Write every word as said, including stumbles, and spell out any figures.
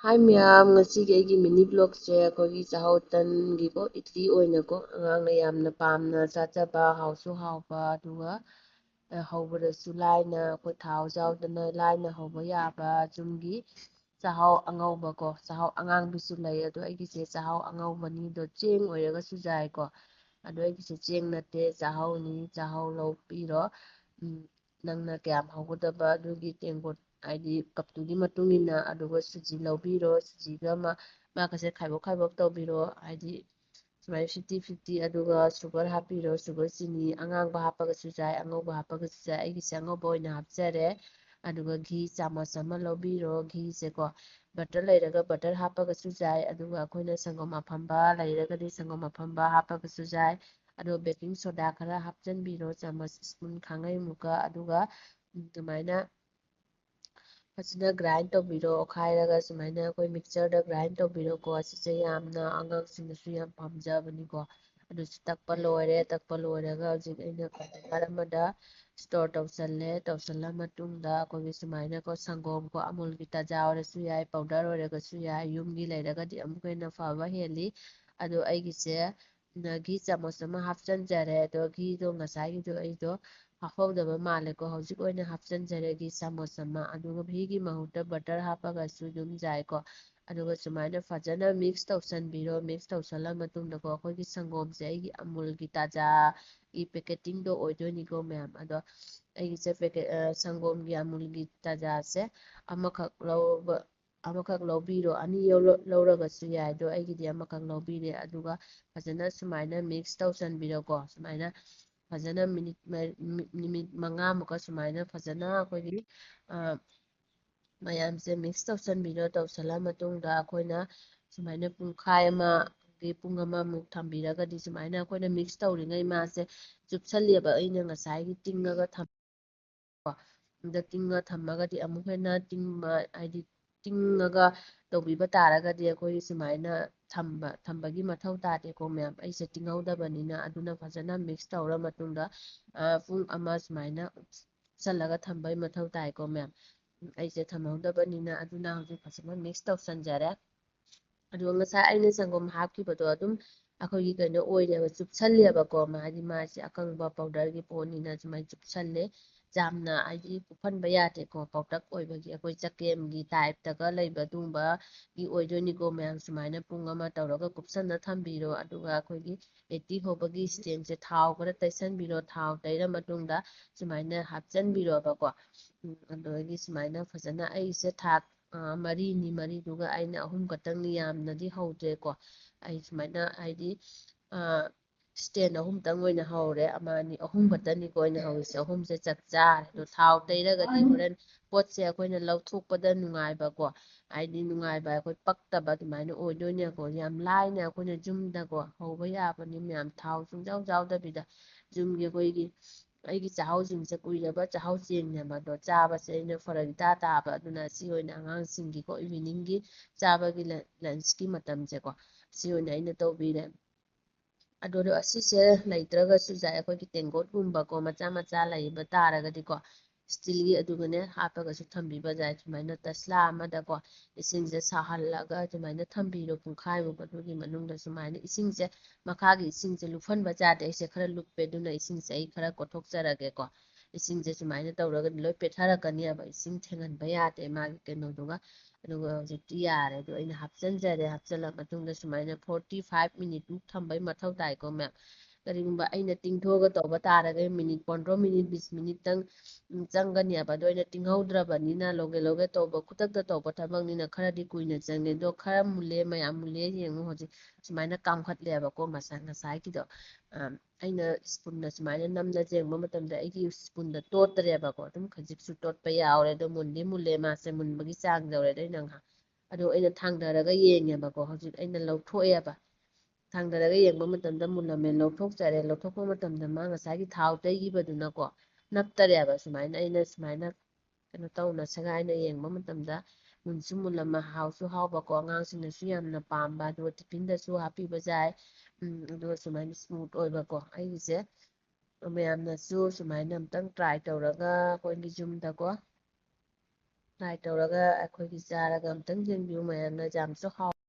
ꯍꯥꯏ ꯃꯌꯥꯝ, ꯉꯁꯤꯒꯤ ꯑꯩꯒꯤ ꯃꯤꯅꯤ ꯕ꯭ꯂꯣꯛꯁꯦ ꯑꯩꯈꯣꯏꯒꯤ ꯆꯥꯛꯍꯥꯎ ꯇꯟꯒꯤꯀꯣ, ꯏꯗꯂꯤ ꯑꯣꯏꯅꯀꯣ, ꯑꯉꯥꯡꯅ ꯌꯥꯝꯅ ꯄꯥꯝꯅ ꯆꯥꯖꯕ, ꯍꯥꯎꯁꯨ ꯍꯥꯎꯕ, ꯑꯗꯨꯒ ꯑ, ꯍꯧꯕꯗꯁꯨ ꯂꯥꯏꯅ, ꯑꯩꯈꯣꯏ ꯊꯥꯎ ꯌꯥꯎꯗꯅ ꯂꯥꯏꯅ ꯍꯧꯕ ꯌꯥꯕ ꯆꯨꯝꯒꯤ ꯆꯥꯛꯍꯥꯎ ꯑꯉꯧꯕꯀꯣ, ꯆꯥꯛꯍꯥꯎ ꯑꯉꯥꯡꯕꯤꯁꯨ ꯂꯩ꯫ ꯑꯗꯣ ꯑꯩꯒꯤꯁꯦ ꯆꯥꯛꯍꯥꯎ ꯑꯉꯧꯕꯅꯤ, ꯑꯗꯣ ꯆꯦꯡ ꯑꯣꯏꯔꯒꯁꯨ ꯌꯥꯏꯀꯣ꯫ ꯑꯗꯣ ꯑꯩꯒꯤꯁꯦ ꯆꯦꯡ ꯅꯠꯇꯦ, ꯆꯥꯛꯍꯥꯎꯅꯤ꯫ ꯆꯥꯛꯍꯥꯎ ꯂꯧꯕꯤꯔꯣ꯫ ꯎꯝ, ꯅꯪꯅ ꯀꯌꯥꯝ ꯍꯧꯒꯗꯕ ꯑꯗꯨꯒꯤ ꯇꯦꯡꯀꯣꯠ, ꯍꯥꯏꯗꯤ ꯀꯞꯇꯨꯒꯤ ꯃꯇꯨꯡ ꯏꯟꯅ, ꯑꯗꯨꯒ ꯁꯨꯖꯤ ꯂꯧꯕꯤꯔꯣ꯫ ꯁꯨꯖꯤꯒ ꯃꯥ, ꯃꯥꯒꯁꯦ ꯈꯥꯏꯕꯣꯛ ꯈꯥꯏꯕꯣꯛ ꯇꯧꯕꯤꯔꯣ, ꯍꯥꯏꯗꯤ ꯁꯨꯃꯥꯏꯅ ꯐꯤꯐꯇꯤ ꯐꯤꯐꯇꯤ꯫ ꯑꯗꯨꯒ ꯁꯨꯒꯔ ꯍꯥꯞꯄꯤꯔꯣ꯫ ꯁꯨꯒꯔ, ꯆꯤꯅꯤ ꯑꯉꯥꯡꯕ ꯍꯥꯞꯄꯒꯁꯨ ꯌꯥꯏ, ꯑꯉꯧꯕ ꯍꯥꯞꯄꯒꯁꯨ ꯌꯥꯏ꯫ ꯑꯩꯒꯤꯁꯦ ꯑꯉꯧꯕ ꯑꯣꯏꯅ ꯍꯥꯞꯆꯔꯦ꯫ ꯑꯗꯨꯒ ꯘꯤ ꯆꯥꯃꯁ ꯑꯃ ꯂꯧꯕꯤꯔꯣ꯫ ꯘꯤꯁꯦꯀꯣ, ꯕꯇꯔ ꯂꯩꯔꯒ ꯕꯇꯔ ꯍꯥꯞꯄꯒꯁꯨ ꯌꯥꯏ, ꯑꯗꯨꯒ ꯑꯩꯈꯣꯏꯅ ꯁꯪꯒꯣꯝ ꯑꯐꯝꯕ ꯂꯩꯔꯒꯗꯤ ꯁꯪꯒꯣꯝ ꯑꯐꯝꯕ ꯍꯥꯞꯄꯒꯁꯨ ꯌꯥꯏ꯫ ꯑꯗꯣ ꯕꯦꯀꯤꯡ ꯁꯣꯗꯥ ꯈꯔ ꯍꯥꯞꯆꯤꯟꯕꯤꯔꯣ, ꯆꯥꯃꯁ ꯁ꯭ꯄꯨꯟ ꯈꯥꯡꯉꯩꯃꯨꯛꯀ꯫ ꯑꯗꯨꯒ, ꯎꯝ, ꯑꯗꯨꯃꯥꯏꯅ ꯐꯖꯅ ꯒ꯭ꯔꯥꯏꯟ ꯇꯧꯕꯤꯔꯣ꯫ ꯑꯣꯠꯈꯥꯏꯔꯒ ꯁꯨꯃꯥꯏꯅ ꯑꯩꯈꯣꯏ ꯃꯤꯛꯆꯔꯗ ꯒ꯭ꯔꯥꯏꯟ ꯇꯧꯕꯤꯔꯣꯀꯣ꯫ ꯑꯁꯤꯁꯦ ꯌꯥꯝꯅ ꯑꯉꯥꯡꯁꯤꯡꯅꯁꯨ ꯌꯥꯝ ꯄꯥꯝꯖꯕꯅꯤꯀꯣ꯫ ꯑꯗꯨꯁꯨ ꯇꯛꯄ ꯂꯣꯏꯔꯦ꯫ ꯇꯛꯄ ꯂꯣꯏꯔꯒ ꯍꯧꯖꯤꯛ ꯑꯩꯅ ꯀꯟꯇꯦꯅꯔ ꯑꯃꯗ ꯁ꯭ꯇꯣꯔ ꯇꯧꯁꯜꯂꯦ꯫ ꯇꯧꯁꯜꯂ ꯃꯇꯨꯡꯗ ꯑꯩꯈꯣꯏꯒꯤ ꯁꯨꯃꯥꯏꯅꯀꯣ, ꯁꯪꯒꯣꯝꯀꯣ, ꯑꯃꯨꯜꯒꯤ ꯇꯥꯖꯥ ꯑꯣꯏꯔꯁꯨ ꯌꯥꯏ, ꯄꯥꯎꯗꯔ ꯑꯣꯏꯔꯒꯁꯨ ꯌꯥꯏ, ꯌꯨꯝꯒꯤ ꯂꯩꯔꯒꯗꯤ ꯑꯃꯨꯛꯀ ꯍꯦꯟꯅ ꯐꯕ ꯍꯦꯜꯂꯤ꯫ ꯑꯗꯣ ꯑꯩꯒꯤꯁꯦ ꯅ ꯘꯤ ꯆꯥꯃꯁ ꯑꯃ ꯍꯥꯞꯆꯟꯖꯔꯦ꯫ ꯑꯗꯣ ꯘꯤꯗꯣ ꯉꯁꯥꯏꯒꯤꯗꯣ ꯑꯩꯗꯣ ꯍꯥꯞꯍꯧꯗꯕ ꯃꯥꯜꯂꯦꯀꯣ꯫ ꯍꯧꯖꯤꯛ ꯑꯣꯏꯅ ꯍꯥꯞꯆꯟꯖꯔꯦ ꯘꯤ ꯆꯥꯃꯁ ꯑꯃ꯫ ꯑꯗꯨꯒ ꯘꯤꯒꯤ ꯃꯍꯨꯠꯇ ꯕꯇꯔ ꯍꯥꯞꯄꯒꯁꯨ ꯑꯗꯨꯝ ꯌꯥꯏꯀꯣ꯫ ꯑꯗꯨꯒ ꯁꯨꯃꯥꯏꯅ ꯐꯖꯅ ꯃꯤꯛꯁ ꯇꯧꯁꯟꯕꯤꯔꯣ꯫ ꯃꯤꯛꯁ ꯇꯧꯁꯜꯂ ꯃꯇꯨꯡꯗꯀꯣ, ꯑꯩꯈꯣꯏꯒꯤ ꯁꯪꯒꯣꯝꯁꯦ ꯑꯩꯒꯤ ꯑꯃꯨꯜꯒꯤ ꯇꯥꯖꯥꯒꯤ ꯄꯦꯀꯦꯇꯤꯡꯗꯣ ꯑꯣꯏꯗꯣꯏꯅꯤꯀꯣ ꯃꯌꯥꯝ꯫ ꯑꯗꯣ ꯑꯩꯒꯤꯁꯦ ꯄꯦꯀꯦꯠ, ꯑ, ꯁꯪꯒꯣꯝꯒꯤ ꯑꯃꯨꯜꯒꯤ ꯇꯥꯖꯥꯁꯦ ꯑꯃꯈꯛ ꯂꯧꯕ, ꯑꯃꯈꯛ ꯂꯧꯕꯤꯔꯣ꯫ ꯑꯅꯤ ꯌꯧꯔ-, ꯂꯧꯔꯒꯁꯨ ꯌꯥꯏ, ꯑꯗꯣ ꯑꯩꯒꯤꯗꯤ ꯑꯃꯈꯛ ꯂꯧꯕꯤꯔꯦ꯫ ꯑꯗꯨꯒ ꯐꯖꯅ ꯁꯨꯃꯥꯏꯅ ꯃꯤꯛꯁ ꯇꯧꯁꯟꯕꯤꯔꯣꯀꯣ꯫ ꯁꯨꯃꯥꯏꯅ ꯐꯖꯅ ꯃꯤꯅꯤꯠ ꯃ-, ꯃꯤ-, ꯃꯤꯅꯤꯠ ꯃꯉꯥꯃꯨꯛꯀ ꯁꯨꯃꯥꯏꯅ ꯐꯖꯅ ꯑꯩꯈꯣꯏꯒꯤ, ꯑ, ꯃꯌꯥꯝꯁꯦ ꯃꯤꯛꯁ ꯇꯧꯁꯟꯕꯤꯔꯣ꯫ ꯇꯧꯁꯜꯂ ꯃꯇꯨꯡꯗ ꯑꯩꯈꯣꯏꯅ ꯁꯨꯃꯥꯏꯅ ꯄꯨꯡꯈꯥꯏ ꯑꯃ, ꯑꯗꯒꯤ ꯄꯨꯡ ꯑꯃꯃꯨꯛ ꯊꯝꯕꯤꯔꯒꯗꯤ, ꯁꯨꯃꯥꯏꯅ ꯑꯩꯈꯣꯏꯅ ꯃꯤꯛꯁ ꯇꯧꯔꯤꯉꯩ ꯃꯥꯁꯦ ꯆꯨꯞꯁꯜꯂꯦꯕ, ꯑꯩꯅ ꯉꯁꯥꯏꯒꯤ ꯇꯤꯡꯉꯒ ꯊꯝ-, ꯀꯣ꯫ ꯑꯗ ꯇꯤꯡꯉ ꯊꯝꯃꯒꯗꯤ ꯑꯃꯨꯛ ꯍꯦꯟꯅ ꯇꯤꯡꯕ, ꯍꯥꯏꯗꯤ ꯇꯤꯡꯉꯒ ꯇꯧꯕꯤꯕ ꯇꯥꯔꯒꯗꯤ ꯑꯩꯈꯣꯏ ꯁꯨꯃꯥꯏꯅ ꯊꯝꯕ, ꯊꯝꯕꯒꯤ ꯃꯊꯧ ꯇꯥꯗꯦꯀꯣ ꯃꯌꯥꯝ꯫ ꯑꯩꯁꯦ ꯇꯤꯡꯍꯧꯗꯕꯅꯤꯅ꯫ ꯑꯗꯨꯅ ꯐꯖꯅ ꯃꯤꯛꯁ ꯇꯧꯔ ꯃꯇꯨꯡꯗ, ꯑ, ꯄꯨꯡ ꯑꯃ ꯁꯨꯃꯥꯏꯅ ꯎꯞꯁꯜꯂꯒ ꯊꯝꯕꯒꯤ ꯃꯊꯧ ꯇꯥꯏꯀꯣ ꯃꯌꯥꯝ꯫ ꯑꯩꯁꯦ ꯊꯝꯍꯧꯗꯕꯅꯤꯅ ꯑꯗꯨꯅ ꯍꯧꯖꯤꯛ ꯐꯖꯅ mix ꯇꯧꯁꯟꯖꯔꯦ꯫ ꯑꯗꯨꯒ ꯉꯁꯥꯏ ꯑꯩꯅ ꯁꯪꯒꯣꯝ ꯍꯥꯞꯈꯤꯕꯗꯣ ꯑꯗꯨꯝ ꯑꯩꯈꯣꯏꯒꯤ ꯀꯩꯅꯣ ꯑꯣꯏꯔꯦꯕ, ꯆꯨꯞꯁꯜꯂꯦꯕꯀꯣ꯫ ꯃꯥꯗꯤ ꯃꯥꯁꯦ ꯑꯀꯪꯕ powder ꯒꯤ ꯄꯣꯠꯅꯤꯅ ꯁꯨꯃꯥꯏꯅ ꯆꯨꯞꯁꯜꯂꯦ꯫ ꯌꯥꯝꯅ ꯍꯥꯏꯗꯤ ꯀꯨꯞꯍꯟꯕ ꯌꯥꯗꯦꯀꯣ, ꯄꯥꯎꯇꯛ ꯑꯣꯏꯕꯒꯤ ꯑꯩꯈꯣꯏ ꯆꯀꯦꯝꯒꯤ type ꯇꯒ ꯂꯩꯕ ꯑꯗꯨꯒꯨꯝꯕꯒꯤ ꯑꯣꯏꯗꯣꯏꯅꯤꯀꯣ ꯃꯌꯥꯝ꯫ ꯁꯨꯃꯥꯏꯅ ꯄꯨꯡ ꯑꯃ ꯇꯧꯔꯒ ꯀꯨꯞꯁꯟꯅ ꯊꯝꯕꯤꯔꯣ꯫ ꯑꯗꯨꯒ ꯑꯩꯈꯣꯏꯒꯤ eighty ꯍꯧꯕꯒꯤ stand ꯁꯦ ꯊꯥꯎ ꯈꯔ ꯇꯩꯁꯟꯕꯤꯔꯣ꯫ ꯊꯥꯎ ꯇꯩꯔ ꯃꯇꯨꯡꯗ ꯁꯨꯃꯥꯏꯅ ꯍꯥꯞꯆꯟꯕꯤꯔꯣꯕꯀꯣ꯫ ꯎꯝ, ꯑꯗꯨꯗꯒꯤ ꯁꯨꯃꯥꯏꯅ ꯐꯖꯅ ꯑꯩꯁꯦ ꯊꯥꯛ, ꯑ, ꯃꯔꯤꯅꯤ, ꯃꯔꯤꯗꯨꯒ ꯑꯩꯅ ꯑꯍꯨꯝ ꯈꯛꯇꯪꯅꯤ, ꯌꯥꯝꯅꯗꯤ ꯍꯧꯗ꯭ꯔꯦꯀꯣ꯫ ꯑꯩ ꯁꯨꯃꯥꯏꯅ ꯍꯥꯏꯗꯤ, ꯑ, stand ꯑꯍꯨꯝꯇꯪ ꯑꯣꯏꯅ ꯍꯧꯔꯦ꯫ ꯑꯃ, ꯑꯅꯤ, ꯑꯍꯨꯝ ꯈꯛꯇꯅꯤꯀꯣ ꯑꯩꯅ ꯍꯧꯔꯤꯁꯦ꯫ ꯑꯍꯨꯝꯁꯦ ꯆꯞ ꯆꯥꯔꯦ꯫ ꯑꯗꯣ ꯊꯥꯎ ꯇꯩꯔꯒꯗꯤ ꯍꯣꯔꯦꯟ ꯄꯣꯠꯁꯦ ꯑꯩꯈꯣꯏꯅ ꯂꯧꯊꯣꯛꯄꯗ ꯅꯨꯡꯉꯥꯏꯕꯀꯣ, ꯍꯥꯏꯗꯤ ꯅꯨꯡꯉꯥꯏꯕ ꯑꯩꯈꯣꯏ ꯄꯛꯇꯕ ꯑꯗꯨꯃꯥꯏꯅ ꯑꯣꯏꯗꯣꯏꯅꯦꯀꯣ꯫ ꯌꯥꯝ ꯂꯥꯏꯅ ꯑꯩꯈꯣꯏꯅ ꯌꯨꯝꯗꯀꯣ ꯍꯧꯕ ꯌꯥꯕꯅꯤ ꯃꯌꯥꯝ, ꯊꯥꯎ ꯁꯨꯡꯌꯥꯎ ꯌꯥꯎꯗꯕꯤꯗ꯫ ꯌꯨꯝꯒꯤ ꯑꯩꯈꯣꯏꯒꯤ, ꯑꯩꯒꯤ ꯆꯥꯛꯍꯥꯎꯁꯤꯡꯁꯦ ꯀꯨꯏꯔꯕ ꯆꯥꯛꯍꯥꯎ ꯆꯦꯡꯅꯦꯕ ꯑꯗꯣ, ꯆꯥꯕꯁꯦ ꯑꯩꯅ ꯐꯔꯛ ꯏꯇꯥ ꯇꯥꯕ꯫ ꯑꯗꯨꯅ ꯁꯤ ꯑꯣꯏꯅ ꯑꯉꯥꯡꯁꯤꯡꯒꯤꯀꯣ evening ꯒꯤ ꯆꯥꯕꯒꯤ ꯂ-, lunch ꯀꯤ ꯃꯇꯝꯁꯦꯀꯣ, ꯁꯤ ꯑꯣꯏꯅ ꯑꯩꯅ ꯇꯧꯕꯤꯔꯦ꯫ ꯑꯗꯨꯗꯣ ꯑꯁꯤꯁꯦ ꯂꯩꯇ꯭ꯔꯒꯁꯨ ꯌꯥꯏ, ꯑꯩꯈꯣꯏꯒꯤ ꯇꯦꯡꯀꯣꯠꯀꯨꯝꯕꯀꯣ ꯃꯆꯥ ꯃꯆꯥ ꯂꯩꯕ ꯇꯥꯔꯒꯗꯤꯀꯣ, steel ꯒꯤ ꯑꯗꯨꯒꯅꯦ ꯍꯥꯞꯄꯒꯁꯨ ꯊꯝꯕꯤꯕ ꯌꯥꯏ꯫ ꯁꯨꯃꯥꯏꯅ ꯇꯁꯂꯥ ꯑꯃꯗꯀꯣ ꯏꯁꯤꯡꯁꯦ ꯁꯥꯍꯜꯂꯒ ꯑꯗꯨꯃꯥꯏꯅ ꯊꯝꯕꯤꯔꯣ ꯄꯨꯡꯈꯥꯏꯃꯨꯛ꯫ ꯑꯗꯨꯒꯤ ꯃꯅꯨꯡꯗ ꯁꯨꯃꯥꯏꯅ ꯏꯁꯤꯡꯁꯦ, ꯃꯈꯥꯒꯤ ꯏꯁꯤꯡꯁꯦ ꯂꯨꯞꯍꯟꯕ ꯌꯥꯗꯦ꯫ ꯑꯩꯁꯦ ꯈꯔ ꯂꯨꯞꯄꯦ, ꯑꯗꯨꯅ ꯏꯁꯤꯡꯁꯦ ꯑꯩ ꯈꯔ ꯀꯣꯠꯊꯣꯛꯆꯔꯒꯦꯀꯣ꯫ ꯏꯁꯤꯡꯁꯦ ꯁꯨꯃꯥꯏꯅ ꯇꯧꯔꯒꯗꯤ ꯂꯣꯏ ꯄꯦꯠꯊꯔꯛꯀꯅꯦꯕ, ꯏꯁꯤꯡ ꯊꯦꯡꯍꯟꯕ ꯌꯥꯗꯦ ꯃꯥꯒꯤ ꯀꯩꯅꯣꯗꯨꯒ꯫ ꯑꯗꯨꯒ ꯍꯧꯖꯤꯛꯇꯤ ꯌꯥꯔꯦ꯫ ꯑꯗꯣ ꯑꯩꯅ ꯍꯥꯞꯆꯤꯟꯖꯔꯦ꯫ ꯍꯥꯞꯆꯤꯜꯂ ꯃꯇꯨꯡꯗ ꯁꯨꯃꯥꯏꯅ forty five minute ꯃꯨꯛ ꯊꯝꯕꯩ ꯃꯊꯧ ꯇꯥꯏꯀꯣ ꯃꯌꯥꯝ꯫ ꯀꯔꯤꯒꯨꯝꯕ ꯑꯩꯅ ꯇꯤꯡꯊꯣꯛꯑꯒ ꯇꯧꯕ ꯇꯥꯔꯒꯗꯤ minute ꯄꯣꯟꯗ꯭ꯔꯣ minute ꯕꯤꯁ minute ꯇꯪ, ꯎꯝ, ꯆꯪꯒꯅꯦꯕ꯫ ꯑꯗꯣ ꯑꯩꯅ ꯇꯤꯡꯍꯧꯗ꯭ꯔꯕꯅꯤꯅ ꯂꯧꯒꯦ ꯂꯧꯒꯦ ꯇꯧꯕ, ꯈꯨꯗꯛꯇ ꯇꯧꯕ ꯊꯕꯛꯅꯤꯅ ꯈꯔꯗꯤ ꯀꯨꯏꯅ ꯆꯪꯉꯦ꯫ ꯑꯗꯣ ꯈꯔ ꯃꯨꯜꯂꯦ ꯃꯌꯥꯝ, ꯃꯨꯜꯂꯦ ꯌꯦꯡꯉꯣ꯫ ꯍꯧꯖꯤꯛ ꯁꯨꯃꯥꯏꯅ ꯀꯥꯝꯈꯠꯂꯦꯕꯀꯣ ꯃꯁꯥ ꯉꯁꯥꯏꯒꯤꯗꯣ꯫ ꯑ, ꯑꯩꯅ spoon ꯅ ꯁꯨꯃꯥꯏꯅ ꯅꯝꯅ ꯌꯦꯡꯕ ꯃꯇꯝꯗ ꯑꯩꯒꯤ spoon ꯗ ꯇꯣꯠꯇ꯭ꯔꯦꯕꯀꯣ꯫ ꯑꯗꯨꯝ ꯈꯖꯤꯛꯁꯨ ꯇꯣꯠꯄ ꯌꯥꯎꯔꯦ꯫ ꯑꯗꯣ ꯃꯨꯟꯗꯤ ꯃꯨꯜꯂꯦ ꯃꯥꯁꯦ, ꯃꯨꯟꯕꯒꯤ ꯆꯥꯡ ꯌꯧꯔꯦ꯫ ꯑꯗꯣ ꯑꯩꯅ ꯉꯥꯏꯍꯥꯛ, ꯑꯗꯣ ꯑꯩꯅ ꯊꯥꯡꯗꯔꯒ ꯌꯦꯡꯉꯦꯕꯀꯣ꯫ ꯍꯧꯖꯤꯛ ꯑꯩꯅ ꯂꯧꯊꯣꯛꯑꯦꯕ꯫ ꯊꯥꯡꯗꯔꯒ ꯌꯦꯡꯕ ꯃꯇꯝꯗ ꯃꯨꯜꯂꯝꯃꯦ꯫ ꯂꯧꯊꯣꯛꯆꯔꯦ꯫ ꯂꯧꯊꯣꯛꯄ ꯃꯇꯝꯗ ꯃꯥ ꯉꯁꯥꯏꯒꯤ ꯊꯥꯎ ꯇꯩꯈꯤꯕꯗꯨꯅꯀꯣ ꯅꯞꯇꯔꯦꯕ꯫ ꯁꯨꯃꯥꯏꯅ ꯑꯩꯅ ꯁꯨꯃꯥꯏꯅ ꯀꯩꯅꯣ ꯇꯧꯅ ꯁꯦꯒꯥꯏꯅ ꯌꯦꯡꯕ ꯃꯇꯝꯗ ꯃꯨꯟꯁꯨ ꯃꯨꯜꯂꯝꯃ, ꯍꯥꯎꯁꯨ ꯍꯥꯎꯕꯀꯣ, ꯑꯉꯥꯡꯁꯤꯡꯅꯁꯨ ꯌꯥꯝꯅ ꯄꯥꯝꯕ, ꯑꯗꯨꯒ tiffin ꯗꯁꯨ ꯍꯥꯞꯄꯤꯕ ꯌꯥꯏ꯫ ꯎꯝ, ꯑꯗꯨꯒ ꯁꯨꯃꯥꯏꯅ smooth ꯑꯣꯏꯕꯀꯣ꯫ ꯑꯩꯒꯤꯁꯦ ꯃꯌꯥꯝꯅꯁꯨ ꯁꯨꯃꯥꯏꯅ ꯑꯝꯇꯪ try ꯇꯧꯔꯒ ꯑꯩꯈꯣꯏꯒꯤ ꯌꯨꯝꯗꯀꯣ ꯐ꯭ꯔꯥꯏ ꯇꯧꯔꯒ ꯑꯩꯈꯣꯏꯒꯤ ꯆꯥꯔꯒ ꯑꯝꯇꯪ ꯌꯦꯡꯕꯤꯌꯨ ꯃꯌꯥꯝꯅ, ꯌꯥꯝꯁꯨ ꯍꯥꯎ꯫